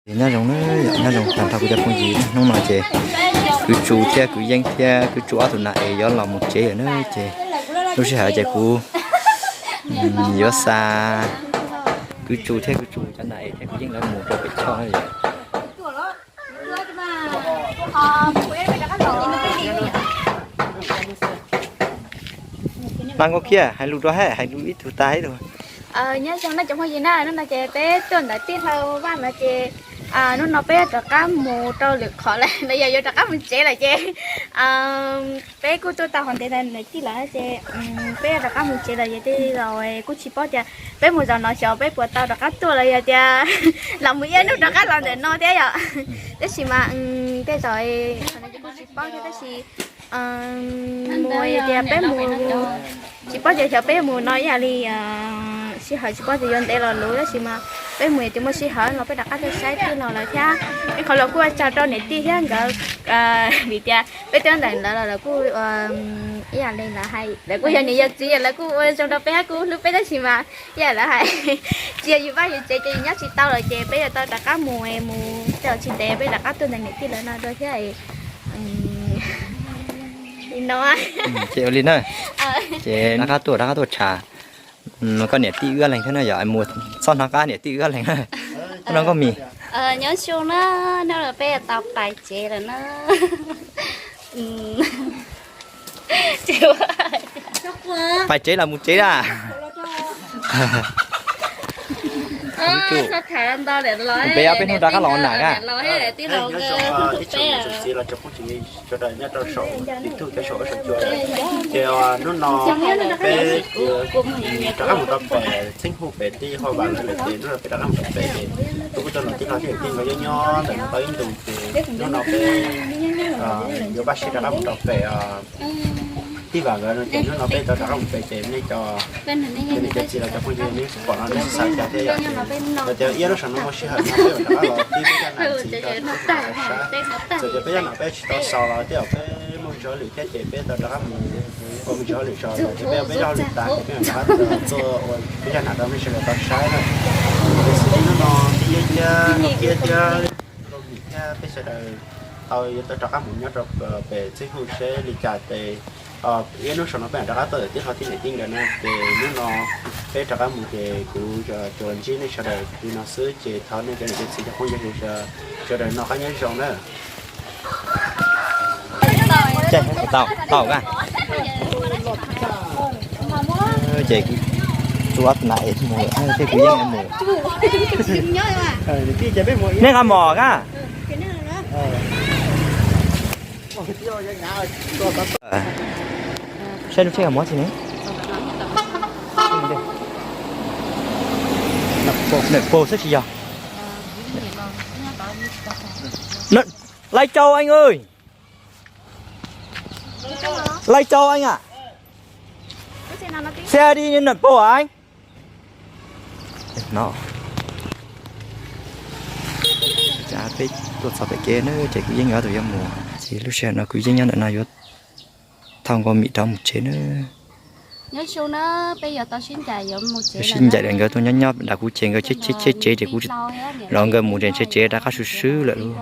Nyob zoo na, nyob zoo tag nrho kuv cov phooj ywg, hnub no ces kwv Tsu thiab kwv Yeeb thiab kwv Tsu ob tug nas es yuav los mus tsev lawm na. Ces lub sij hawm ces kuv yuav xa kwv Tsu thiab kwv Tsu cov nas es thiab kwv Yeeb lawv mus rau pem choj na. Mas Nkauj Khiab, hais lus rau hab, hais lus ib tug tas ib tug. Nyob zoo no cov phooj ywg na, hnub no ces peb tuaj ntawm tij laug Vaj no ces hnub no peb yuav rov qab mus rau lwm qhov lawm, los yog yuav rov qab mus tsev lawm ces peb kuj tuaj tau qhov ntev ntawm tij lawm ces peb yuav rov qab mus tsev lawm ces tej zaum kuj tsis paub tias peb mus zaum no xyov peb puas tau rov qab tuaj los yog tias los mus ib hnub rov qab los ntawm no thiab yom. Tab sis mas tej zaum kuj tsis paub thiab tab sis mus tias peb mus, tsis paub tias xyov peb mus no ib yam li sij hawm tsis paub tias yuav ntev los luv tab sis mas peb mus tias muaj sij hawm los peb rov qab tuaj saib tij laug lawm thiab. Ib qhov los kuj ua tsaug rau niam tij thiab nkawd vim tias peb tuaj ntawm lawv los lawv kuj ib yam li lawv hais lawv kuj yog niam yog txiv lawv kuj ua zoo rau peb thiab kuj hlub peb tab sis mas ib yam lawv hais tsis yog yus vaj yus tsev ces yus nyob tsis tau lawm ces peb yuav tau rov qab mus mus tej zaum tsis ntev peb rov qab tuaj ntawm niam tij lawv no dua thiab li no. Ces ua li na, ces rov qab tuaj rov qab tuaj tsham koj niam tij wb ob leeg thiab na yom, mus txhob hnov qab niam tij wb ob leeg na. Hnub no Nkauj Mim, nyob zoo na, hnub no peb tau pais tsev lawm na. Pais tsev los mus tsev na. Peb ob peb hnub rov qab los na. Ces hnub no peb rov qab mus rau pem Txheeb Huj pem tij Hauj Vam lawm ces hnub no peb rov qab mus rau pem ces tus kuj tau los tij laug thiab tij nkawd nyob nyob ntawm no tau ib ntus ces hnub no peb yuav npaj siab rov qab mus rau pem tij Vam nkawd no ces hnub no peb tau rov qab mus pem ces nej cov, nej cov txiv los cov phooj ywg nej pom no nej xav cas thiab yom. Yog tias ib lub sij hawm no muaj sij hawm no peb mam rov qab los tib peb cov nam txiv rau saib. Txawm tias peb cov nam peb tsis tau xaus los tej zaum peb muaj me ntsis hauj lwm thiab ces peb tau rov qab mus ua me ntsis hauj lwm tso, ces peb ua peb zaj hauj lwm tas ces peb mam rov qab tuaj ua peb zaj nam rau nej sawv daws tau saib na. Ces xws li hnub no Yeeb thiab Nkauj Khiab thiab Nkauj Mim thiab peb sawv daws tau yuav tau rov qab mus nyob rau pem Txheeb Huj seb li cas ces ib hnub saum no peb mam rov qab tuaj tij laug thiab niam tij nkawd na. Ces hnub no peb rov qab mus ces kuv tsuas los ntsib nej sawv daws li no xwb ces thov nej cov niam cov txiv cov phooj ywg sawv daws noj qab nyob zoo na. Tau, tau. Ces kuv tus ob tug nas es mus lawm thiab kuv Yeeb mus. Nej nqa mom kab. Saib lub tsheb mov tsis ne. Nws pog xwb tsis yog. Lai châu anh ơi. Lai châu anh ạ. Xe đi nợ pô hả anh? No. Peb tuaj txog pem kev na ces kuv Yeeb ob tug yuav mus. Ces lub sij hawm no kuv Yeeb nyob ntawm no yuav thauj Nkauj Mim rov mus tsev na. Sib ncaim nkawd tuaj nyob nyob nram kuv ces nkawd cheb cheb cheb tsev ces kuv los nkawd mus tsev tsev rov qab swb swb lawm lauj.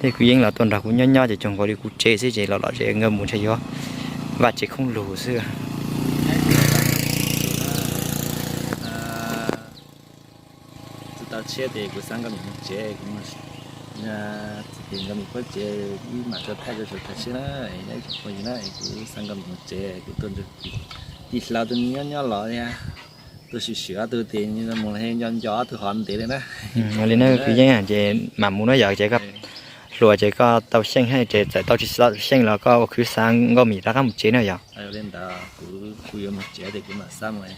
Thiab kuv Yeeb los tuaj nrog kuv nyob nyob ces cuag nkaus li kuv tsev xwb ces los los ces nkawd mus ntshe yuav vaj tsev khoob lug xwb. Tus tau tshiab ces kuv xa Nkauj Mim mus tsev, kuv, ces Nkauj Mim puag tsev, wb mam tau thaij rau saum tag siab na, nyob ib tsoom phooj ywg na, kuv xa Nkauj Mim mus tsev, kuv tuaj nrog kuv tij hlob tuaj nyob nyob los thiab, tuaj swm swm ob tug ces mus los nco nco ob tug hov ntev li na. Li na kuv Yeeb ces mam mus na yom, ces koj hluas ces koj tau xyeej ces txawm tau tsis tau xyeej los koj ua khwv xa Nkauj Mim rov qab mus tsev na yom. Li ntawd kuv, kuv yuav mus tsev ces kuv mam xa mus,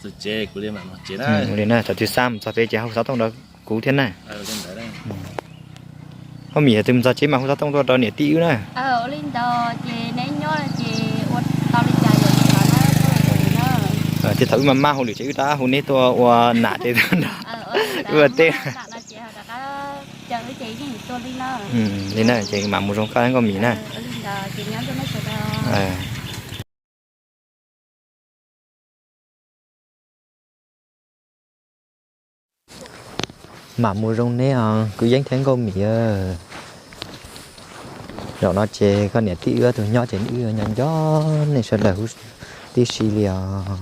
tus tsev kuv li mam mus tsev na. Li na thaum twg xa mus txog pem ces hu xov tooj rau kuv thiab na. Nkauj Mim yog tus mus txog tsev mas hu xov tooj tuaj rau niam tij wb na. Li ntawd ces neb nyob ces ua tau li cas yog li ntawd na. Ces thaum wb mas maj hauj lwm ces wb rov hu neb tuaj ua nam ces wb ua teb. Li na ces mam mus zoo koj Nkauj Mim na. Mam mus zoo neb os kuv yeeb thiab nkauj mim. Zaum no ces koj niam tij wb ob tug nyob ces wb nco nco nej sawv daws huv tib si li os.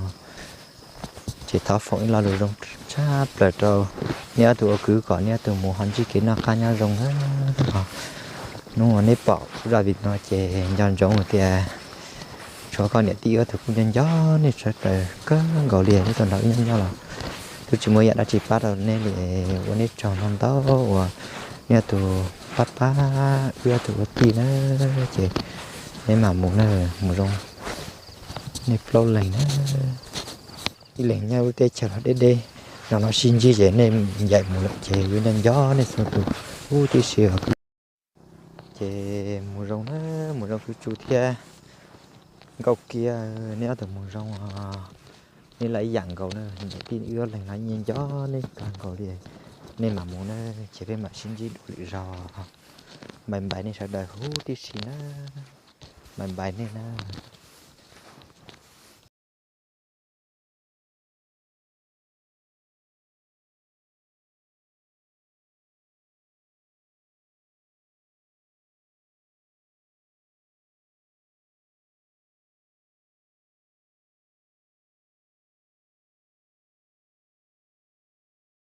Ces thov foom ib lo lus zoo tshaj plaws rau neb ob tug ua kwv kom neb ob tug mus ho ntsib kev noj qab nyob zoo na. Hnub uas neb pom kuv zaj video no ces nco ntsoov tias tshuav koj niam tij wb ob tug kuj nco nco nej sawv daws kawg nkaus li. Neb tuaj nrog wb nyob nyob los twb tsis muaj yam dab tsi pab rau neb li, ua neb tsaug ntau ntau uas neb ob tug pab pab wb ob tug ua tij na. Ces neb mam mus na, mus zoo nej plaub leeg na. Ib leeg nyob lub teb chaws los deb deb, zaum no sib ntsib ces nej ncaim mus lawm ces yuav nco nco nej txhua tus huv tib si os. Ces mus zoo na, mus zoo Tub Tsu thiab Nkauj Kiab, neb ob tug mus zoo os. Neb laj ib yam nkaus na, niam tij wb ob leeg los nco nco neb kawg nkaus li. Nej mam mus na, ces peb mam sib ntsib dua lwm zaus. Npais npais nej sawv daws huv tib si na. Npais npais nej na.